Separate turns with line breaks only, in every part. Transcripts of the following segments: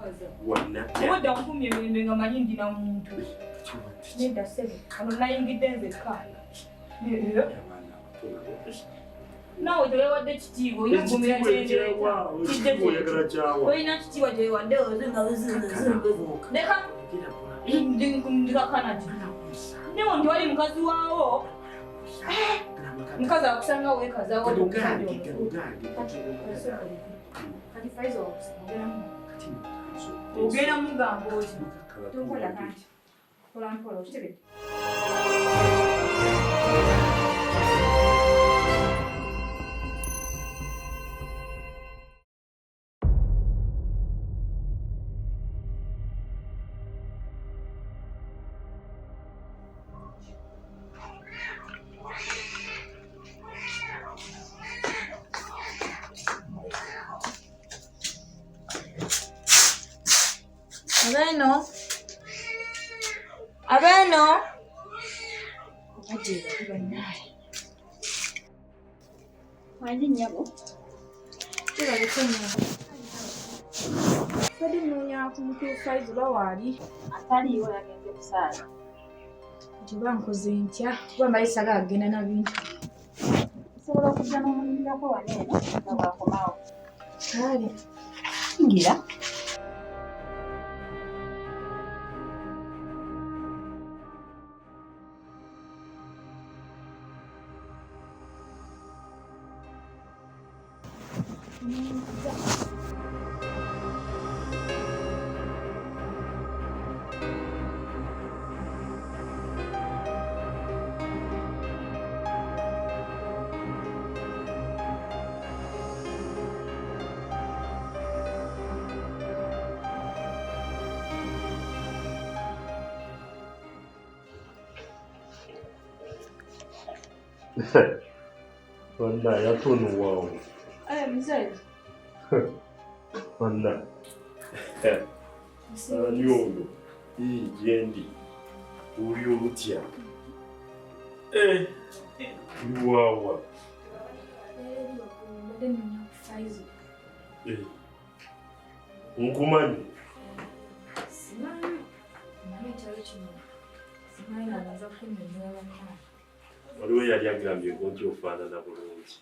Weekaza. Obwedda nkumye emirembe nga manyi ndi na muntu. Nedda ssebo, kano nayingidde nzekka. Naawe teweewadde kitiibwa, olina okugumira kyendeeta. Kijje olina kitiibwa kyewewadde leka ndikakana ki newo nti wali mukazi waawo mukazi akusanga weekazawo. Kati Faiza ogenda mugamba oti tokola kanti kola mpola okitegedde. Abeeno. Abeeno. Baje bali bannaye.
Wangi nnyabo.
Kibaleko nnyo. Badde nnoonya ku mukulu Faizi oba waali.
Ataliiwo yagenze kusaala.
Nti oba nkoze ntya kuba mbadde saagala kugenda na bintu.
Osobola okujja n'omulindirako wano eno nga bw'akomawo.
Kale.
Yingira.
Bonna yatunuwawo.
Mzee.
Bonna. Ani ono? Ii gyendi. Oli otya? Oli waawa? Nkumanyi.
Simanyi. Naye ekyalo kino simanyi nabanza kunnyonnyola bannange.
Waliwo eyali agambyeko nti ofaanana bulungi.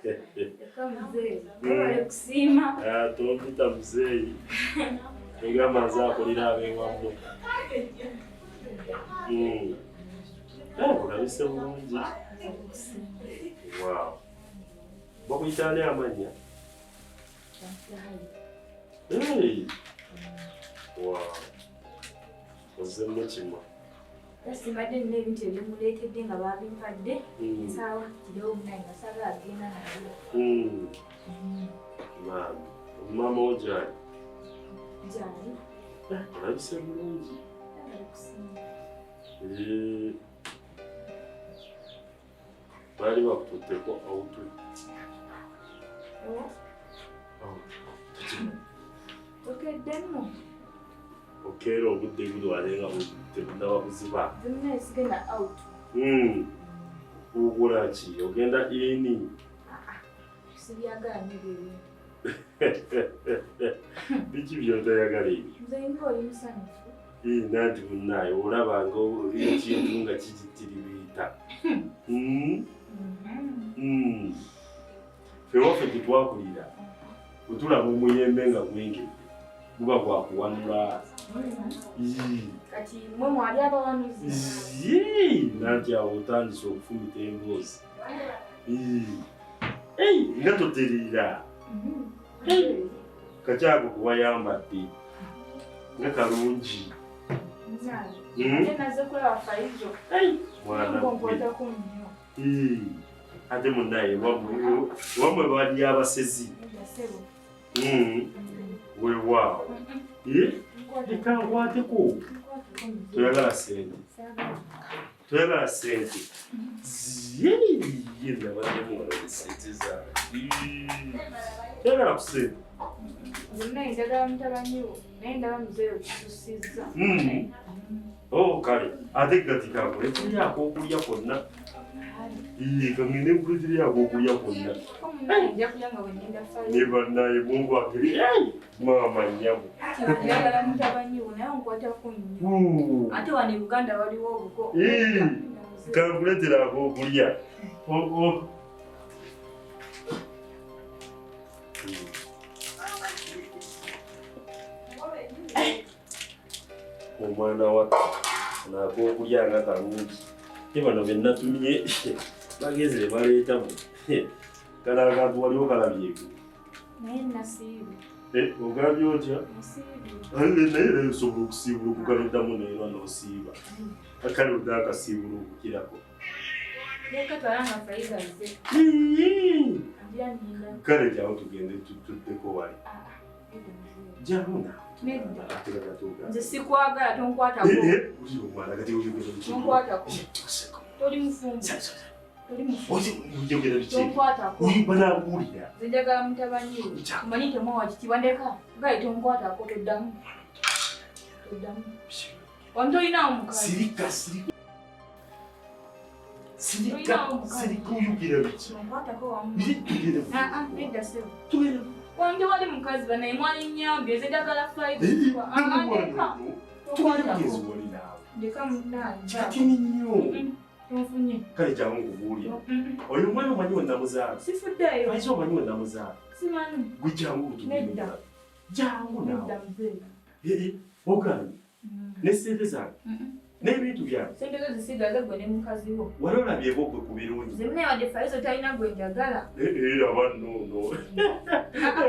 Eka muzeeyi, webale kusiima.
Tompita muzeeyi. Ogamba nze akolera ab'ewammwe. Olabise bulungi. Wow. Bakuyita ani amannya? Hey. Wow. Ozze kimwa.
Simbadde nina ebintu ebimuleetedde nga baabimpadde. Nsaawa kirewo munaye nga saagala agenda nabyo.
Maama, maama wo gy'ali?
Gy'ali.
Olabise bulungi. Baali bakututteko awutu.
Tokeddemu.
Okeera obudde bulwale nga tebunaba kuziba.
Zonna sigenda out.
Okola ki? Ogenda ini?
Sibyagala nnyo ebyo ebintu.
Biki by'otayagala ebyo?
Nze nga oli musanyufu.
Nanti munnaaye olaba nga ekintu nga kigitiribiita. Ffe waffe gye twakulira bwe tulaba omuyembe nga gwengedde guba gwa kuwanula.
Kati mmwe mwali abawanuzi?
Nanti awo otandise okufumita emboozi. Nga toterera. Kakyago kuwayambadde nga kalungi.
Ate naze kulaba Faizo.
Mwana gwe. Ate munnaye wammwe bali abasezi. Weewaawo. Leka nkwateko. Toyagala ssente. Toyagala ssente. Ye nabaddemu wano ssente zange. Toyagala ku ssente.
Munnaye njagala mutabani wo naye ndaba muzeeyi okisusizza.
Oh kale ate kati kankole kiri ak'okulya konna. Iye kangende nkuleetere akokulya konna.
Nja kulya nga bwe nninda Faiza.
Ne bannaye Mungu akiri. Maama nnyabo.
Njagala mutabani wo naye onkwatako nnyo. Ate wano e Buganda waliwo obuko.
Kankuleetera akokulya. Omwana wa n'akokulya nga kalungi. Ye bano be natumye bagezere baleetamu. Kano akantu waliwo kalabyeko.
Naye nasiibye.
Ogambye otya?
Nasiibye.
Naye era osobola okusiibulukuka n'oddamu neerwa n'osiiba. Kale odda akasiibulukukirako.
Leka twala nga Faiza azze. Angira nninda.
Kale jyawo tugende tuddeko wali. Jyawo naawe.
Nedda. Nze sikwagala tonkwatako.
Omwana kati oyogera biki?
Tonkwatako. Toli mufumbo. Toli mufumbo.
Oyogera biki?
Tonkwatako.
Banaakuwulira.
Nze njagala mutabani wo. Omanyi temwawa kitiibwa ndeka. Gaye tonkwatako toddamu. Toddamu. Wano tolinawo mukazi.
Sirika sirika. Sirika sirika oyogera biki?
Tonkwatako wamu.
Tugende.
Nedda ssebo.
Tugende.
Wano tewali mukazi banaye mwali nnyambye nze njagala Faiza. Ndeka.
Tugende wali naawe.
Ndeka munnange.
Kikatini nnyo.
Tonfunye.
Kale jangu nkubuulire. Oyo omwana omanyi we namuzaala.
Sifuddeeyo.
Faiza omanyi we namuzaala.
Simanyi.
Gwe jangu tugende.
Nedda.
Jangu naawe.
Nedda muzeeyi.
Ogambye. Ne ssente zange. N'ebintu byange.
Ssente zo zisigaze gwe ne mukazi wo.
Wali olabyeko gwe ku birungi.
Nze munnaye wadde Faiza talina gwe njagala.
Aba nno.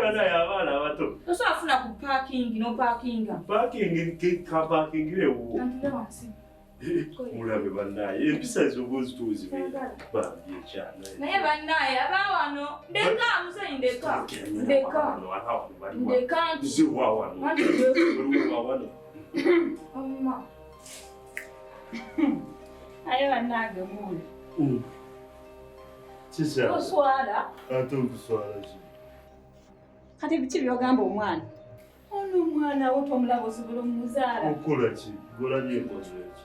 Banaye abaana abato.
Tosobola kufuna ku paakingi n'opaakinga.
Paakingi kapaakingira ewuwo.
Kantule wansi.
Mulabe bannaye empisa ez'obwozito zibeera bambi ekyana.
Naye bannaye aba wano ndeka muzeeyi ndeka. Ndeka. Ndeka nti.
Nze wa wano. Waliwo wa wano.
Amma.
Aye bannange muuli.
Kisa.
Oswala.
Ate okuswala ki?
Kati biki by'ogamba omwana? Ono omwana wo tomulaba osobola omuzaala.
Okola ki? Golabye enkozi eki?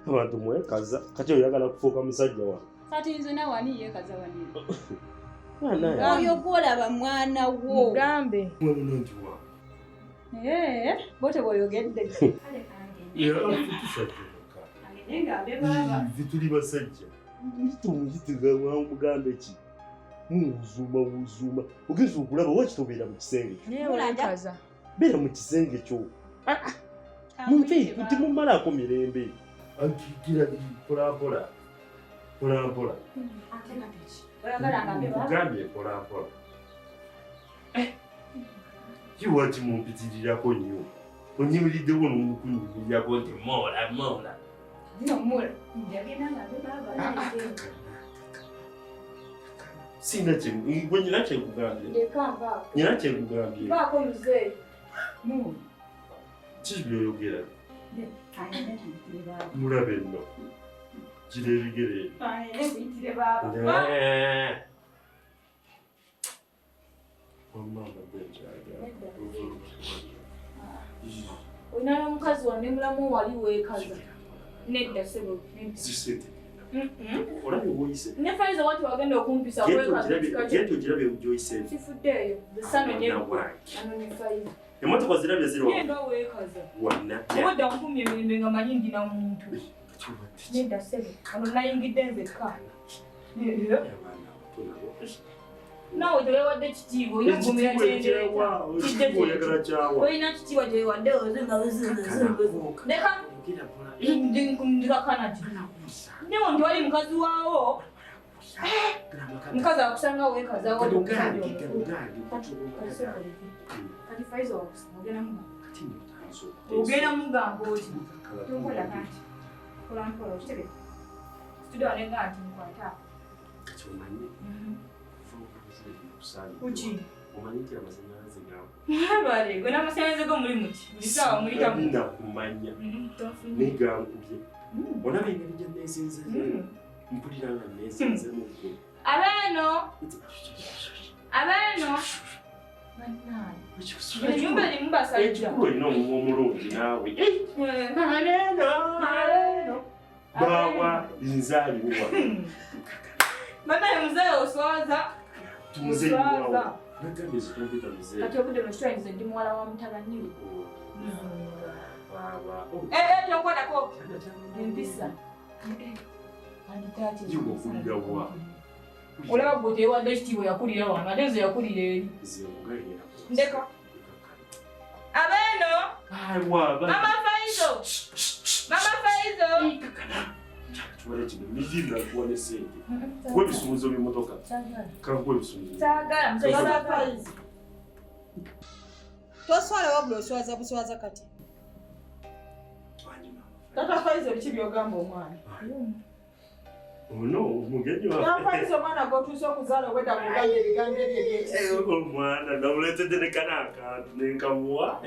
Abantu mwekaza. Kati oyagala kufuuka musajja wange.
Kati nze naawe ani yeekaza wani?
Mwana
Oyo gw'olaba mwana wo.
Mugambe.
Mwana nti wa.
Bote bw'oyogedde.
Kale kange.
Agende ngambe baaba.
Ffe tuli basajja. Tumuyite mugambe ki? Muwuzuuma wuzuuma. Ogeza okulaba lwaki tobeera mu kisenge kyo?
Naye weekaza.
Beera mu kisenge kyo. Munve temumalaako mirembe. Gira mpola mpola. Mpola mpola.
Ate kati ki? Oyagala ngambe baaba?
Nkugambye mpola mpola. Kiwaki mumpitirirako nnyo. Onyimiriddewo n'okunnyimirirako nti moola moola.
Nno mula. Njagenda ngambe baaba.
Sina kye gwe nyina kye nkugambye.
Ndeka nvaako.
Nyina kye nkugambye.
Nvaako muzeeyi.
Muuli.
Ki by'oyogera?
Agende nkuyitire baaba.
Mulabe nno. Gira ebigere ebyo.
Agende nkuyitire baaba.
Wamma mbadde nkyagala.
Olina n'omukazi wange mulamu wali weekaza. Nedda ssebo.
Sisente. Olabye woyise.
Ne Faiza wati wagenda okumpisa kwekaza kika kyo.
Geto ogirabye gy'oyise.
Sifuddeeyo. Nze sanonye
Mwana wange.
anonye Faiza.
Emmotoka zirabye ziri wa.
Ngenda weekaza.
Wanna.
Obwedda nkumye emirembe nga manyi ndina muntu. Nedda ssebo. Wano nayingidde nzekka.
Abaana abato nabo.
Naawe teweewadde kitiibwa olina okugumira kyendeeta.
Ekitiibwa oyagala kyawa.
Tolina kitiibwa kyewewadde Ndeka ndikakana ki? Ndewo nti wali mukazi waawo. Mukazi akusanga weekaza wali omusajja omukulu. Kati Faiza wakusanga ogenda mugamba. Ogenda mugamba oti. Tonkola kati. Kola mpola okitebe. Situdde wano nga nti nkwata.
Kati omanyi.
Kuki?
Omanyi nti amasannyalaze gaabwe.
Mwebale, gwe n'amasannyalaze go muli muki? Buli ssaawa muyitamu.
Nda kumanya. Naye gankubye. Olaba engeri gye neezinzeemu. Mpulira nga neezinzeemu ggwe.
Abeeno! Abeeno! Bannange. Ennyumba erimu basajja.
Ekikulu olina omumwa omulungi naawe. Abeeno! Abeeno! Bawa nzali wa.
Mama mzee oswaza.
Tumzee wao. Nagambe zikumpita mzee.
Kati obudde mu nze ndi muwala wa mutabani.
Baba.
Tonkwatako. Empisa.
Yuko wa.
Olaba gwe tewadde ekitiibwa yakulira wano ate nze yakulira eri. Ndeka. Abeno.
Aiwa.
Mama Faizo. Mama Faizo.
Kiwala kino mizira kuwa ne ssente. Gwe ebisumuzo by'emmotoka. Kankuwe ebisumuzo.
Saagala mzee Faizo.
Toswala wabula oswaza buswaza kati.
Tata Faizo biki by'ogamba omwana?
Ono omugenyi wa.
Tata Faizo omwana gw'otuuse okuzaala obwedda kugamba ebigambo ebyo ebyekisiru.
Omwana namuleetedde ne kana akantu ne nkamuwa.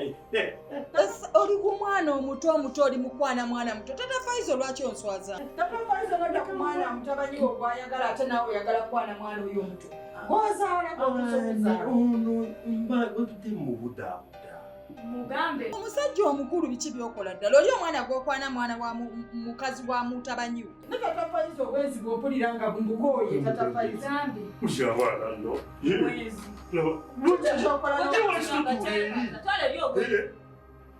Oli ku mwana omuto oli mukwana mwana muto. Tata Faizo lwaki onswaza?
Tata Faizo nodda ku mwana mutabani wo gw'ayagala ate naawe oyagala kukwana mwana oyo omuto. Gw'ozaala gw'otuuse okuzaala.
Ono mba otudde mu budaabuda.
Mugambe.
Omusajja omukulu biki by'okola ddala? Oli omwana gw'okwana mwana wa mukazi wa mutabanyi we.
Ne Tata Faizo obwenzi bw'ompulira nga mbukooye Tata Faizo.
Mugambe.
Mushawana nno.
Bwenzi.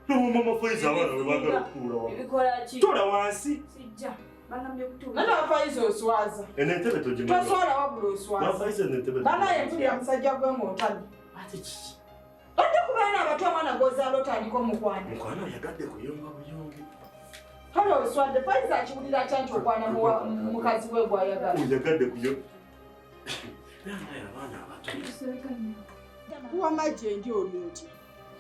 Mama Faizo abaana bwe baagala okutuula wano.
Ebikola ki?
Tuula wansi.
Sijja. Bagambye kutuula.
Tata Faizo oswaza.
Eno entebe togimanyi.
Toswala wabula oswaza.
Mama Faizo eno entebe.
Banaye mpulira musajja gwe ng'otamye.
Ate kiki?
Ojja kubaana abato omwana gw'ozaala otandika omukwana.
Mukwana oyagadde kuyomba buyombi.
Kale oswadde Faizo akiwulira atya nti okwana mukazi we gw'ayagala.
Oyagadde kuyomba. Naye abaana abato.
Kuwa amagye ndi oli oti.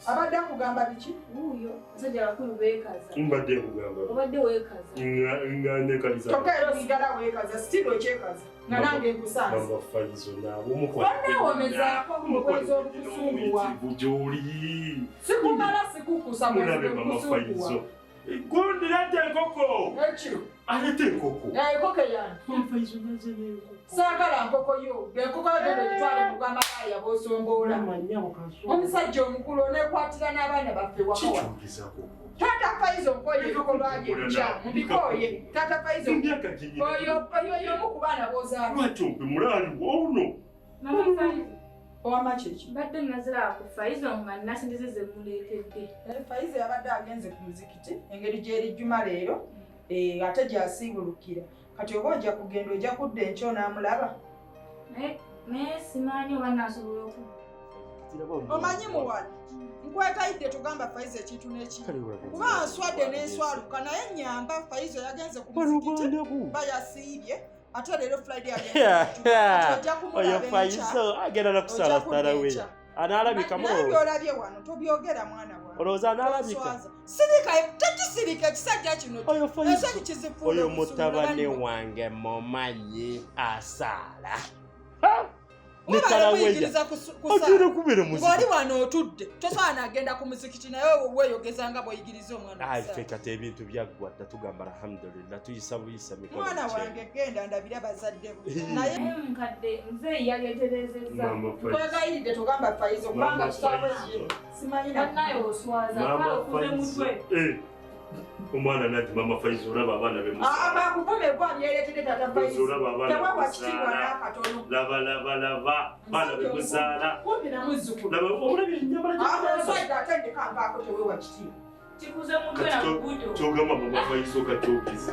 Abadde akugamba biki?
Wuuyo abasajja abakulu beekaza.
Mbadde nkugamba.
Obadde weekaza.
Nga neekaliza.
Kyokka era osigala weekaza, sitiri okyekaza. Nga nange nkusanze.
Mama Faizo naawe omukwano.
Banneewomezaako omukwezi olukusumbuwa.
Gy'oli.
Sikumala sikukusa
Mulabe Mama Faizo. Gundi leeta enkoko.
Ekiro.
Aleeta enkoko.
Enkoko eyange.
Mama Faizo naze n'enkoko.
Saagala nkoko yo. Enkoko yo genda ogitwale mu bwamalaaya bw'osomboola. Omusajja omukulu oneekwatira n'abaana baffe waka wano.
Kikyongezaako.
Tata Faizo nkooye ebikolwa bye ebikyamu. Mbikooye. Tata Faizo oyo y'omu ku baana b'ozaala.
Lwaki ompe mulaali ono?
Mama Faizo.
Owamma kiki?
Mbadde nazira ku Faizo nga nnasente ze muleetedde.
Faizo yabadde agenze ku muzikiti engeri gy'eri jjuma leero ate gy'asiibulukira. Kati oba ojja kugenda ojja kudda enkya onaamulaba.
Naye simanyi oba naasobola oku.
Omanyi muwala, nkwetayidde tugamba Faizo ekintu n'ekimu. Kuba nswadde n'enswaluka naye nnyamba Faizo yagenze ku muzikiti bayasiibye. Ate leero Friday agenze.
Oyo Faizo agenda na kusala starawe. Analabika
mu. Naye by'olabye wano tobyogera mwana wange.
Olowooza analabika.
Sirika tekisirika ekisajja kino.
Oyo Faizo.
Ensonyi kizifuula.
Oyo mutabani wange mumanyi asaala. Agenda kubeera muzikiti.
Ng'oli wano otudde tosobola nagenda ku muzikiti naye weeyogeza nga bw'oyigiriza omwana
okusaala. Ffe kati ebintu byaggwa dda tugamba alhamdulillah tuyisa buyisa mikono.
Mwana wange genda ndabira bazadde bo. Naye
mukadde nze yalyeterezezza.
Nkwegayiridde togamba Faizo kubanga kitaawe ye simanyi
naye oswaza kale okuze mutwe.
Omwana nati Mama Faizo olaba abaana be musaala.
Abakuvume gwa byereetedde Tata Faizo. Teweewa kitiibwa n'akatono.
Laba laba laba baana be muzaala.
Kumpi na muzzukulu.
Laba omulabye ennyambala
gy'ayambadde. Oswadde ate ndeka nvaako teweewa kitiibwa.
Kikuze mutwe na luguudo.
Ky'ogamba Mama Faizo kati ogize.